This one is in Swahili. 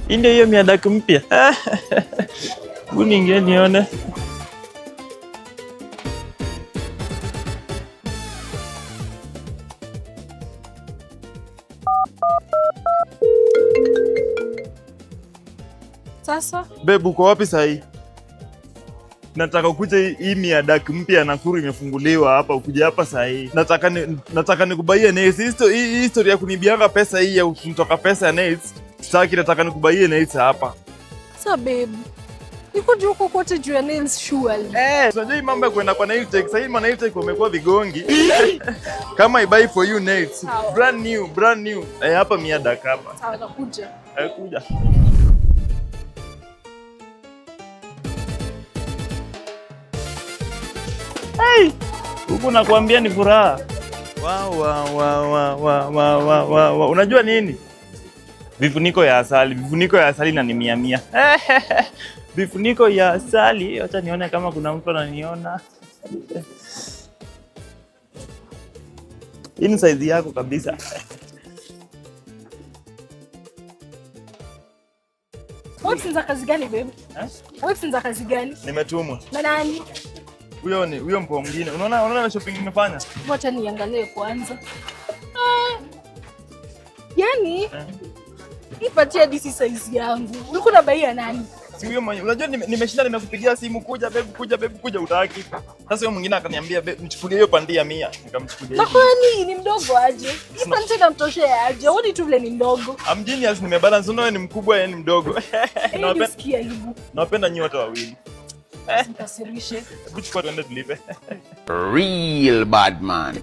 Hii ndio hiyo miadaki mpya. Hebu niingie nione. Sasa Babe, uko wapi sahii? Nataka ukuje hii miadaki mpya ya Nakuru imefunguliwa hapa, ukuje hapa sahii. Nataka nikubaie nails. Hii story ya kunibianga pesa hii ya kutoka pesa ya nails. Sitaki, nataka nikubaie nails hapa. Sasa babe, nikuje huko kote juu ya nails surely? Eh, unajua hii mambo ya kwenda kwa nail tech. Sasa hii ma nail tech wamekuwa vigongi. Kama I buy for you nails. Sawa. Brand new, brand new. Eh, hapa miadak hapa. Sawa, nakuja. Eh, kuja. Hey, huku nakwambia ni furaha. Wa wa wa wa wa wa wa wa wa. Unajua nini? Vifuniko ya asali, vifuniko ya asali na ni mia mia. Vifuniko ya asali, acha nione kama kuna mtu ananiona. Hii ni size yako kabisa. Wewe za kazi gani, babe? Eh? Wewe za kazi gani? Nimetumwa. Na nani? Huyo ni huyo mpo mwingine. Unaona shopping nimefanya? Wacha niangalie kwanza. Ah. Yaani, ipatie hadi si size yangu. Ulikuwa unabaia nani? Si huyo mwenye unajua nimeshinda nimekupigia simu, kuja babe, kuja babe, kuja, utaki. Sasa huyo mwingine akaniambia, babe, mchukulie hiyo pandia 100. Nikamchukulia. Na Hiyo. kwani ni mdogo aje? Hii panty inamtoshea aje? Huoni tu vile ni mdogo? I'm genius, nimebalance. Unaona wewe ni mkubwa, yeye ni mdogo. Nawapenda, usikie aibu. Nawapenda nyinyi wote wawili. Usikasirishe. Hebu chukua tuende tulipe. Real bad man.